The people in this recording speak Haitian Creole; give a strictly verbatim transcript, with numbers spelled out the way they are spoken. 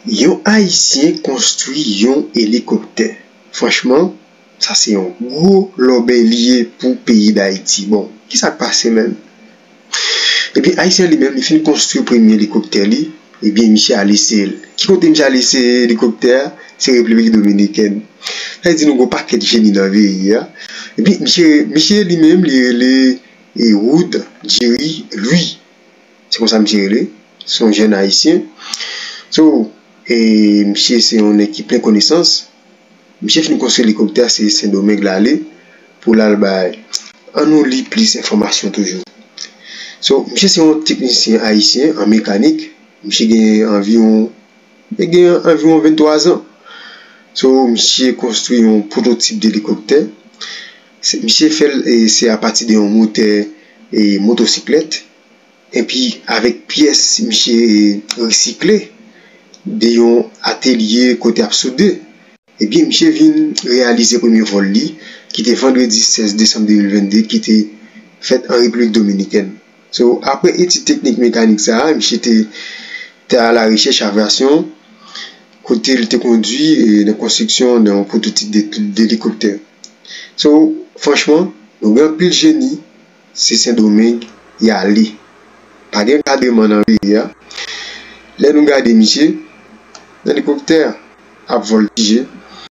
Yon Ayisyen konstwi yon elikoptè. Franchman, sa se yon gwo lòbèy li ye pou peyi Dayiti. Bon, kisa k pase menm? Ebyen, Ayisyen li menm, li fin konstwi premye elikoptè li, ebyen, misye al eseye l. Ki kote misye al eseye elikoptè a? Se Repiblik Dominikèn. Sa vle di nou gen yon pakèt jeni nan peyi a. Ebyen, misye, misye li menm, li rele e Wood Jerry Louis. Se konsa misye rele. Se yon jèn Ayisyen. So, e, misye se yon nèg ki plen konesans. Misye fin konstwi elikoptè a, se Sendomeng l ale pou l al bay. Ann nou li plis enfòmasyon toujou. So, misye se yon teknisyen ayisyen an mekanik. Misye gen anviwon, li gen anviwon venntwa zan. So, misye konstwi yon pwototip delikoptè. Se, misye fè l, e, se apati de yon motè, e, motosiklèt. Epi, avèk pyès misye resikle de yon atelye kote ap soude. Ebyen, misye vin reyalize premye vòl li, ki te vandredi sèz desanm de mil vennde, ki te fèt an Repiblik Dominikèn. So, apre etid teknik mekanik sa a, misye te, te alarechèch avyasyon, kote l te kondui, e, nan konstriksyon de yon pwototip de, delikoptè. So, franchman, nou gen anpil jeni, se Sendomeng y ale. Pa gen kadreman nan peyi a. Lè nou gade misye, nan elikoptè ap vòltije,